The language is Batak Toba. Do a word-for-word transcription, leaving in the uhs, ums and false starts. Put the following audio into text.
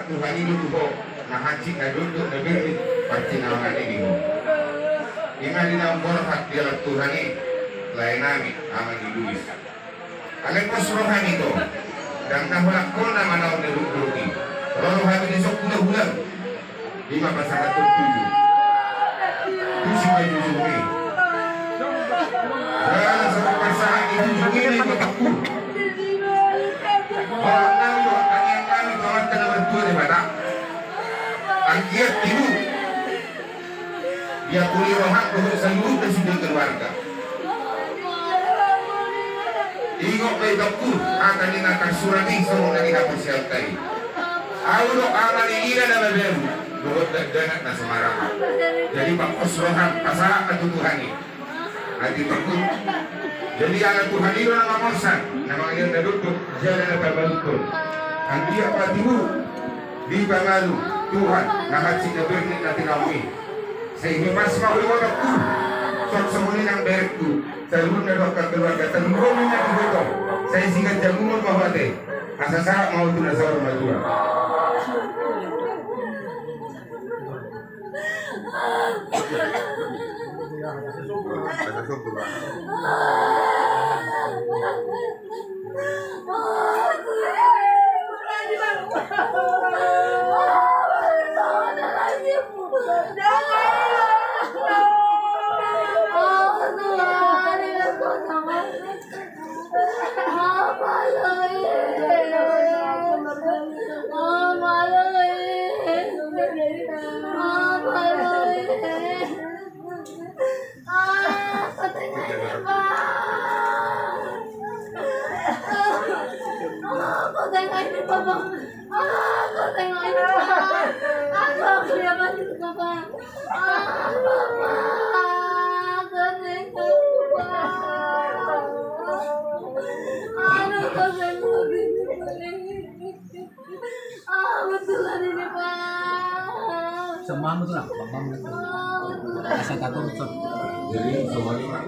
Tuhan i do tu ho, na hansit na dondok na bernik, partinangan i di ho. Ima di na umborhat di alam Tuhan i, lae nami, Amang Iluis. Alai pos roha ni ho, ndang na holan ho na manaon na dondok i. Ro roha ni son hula-hula. Ima pasahat tu tuju. Tusi ma tuju i. Jala songon pasahat ni tuju i ma i bapakku. Holan nami dohot tangiang nami tu Amanta na martua Debata. Anggiat tibu diapuli roham dohot saluhutna sude keluarga. Ingot ma i bapakku, hata ni na tarsurat i songon na di haporseaonta i. Ahu do ama ni ina na mabaru, dohot dakdanak na so marahap. Jadi pangkos roham, pasahat ma tu Tuhan i. Ate bapakku. Jadi ala Tuhan i do na mamorsan, na mangaliat na dondok, jala na pabaluton. Anggiat ma tibu dipamalu Tuhan na hansit na bernik na tinaon i. Sai hipas ma ho i bapakku. Songon i nang berengku, saluhutna dohot keluarga, tarlumobi ma tu ho. Sai siganjang umur ma ho ate. Asa sahat ma ho tu na saur matua. Semamu tu lah, semamu tu. Asa tatung tu. Jadi, semuanya.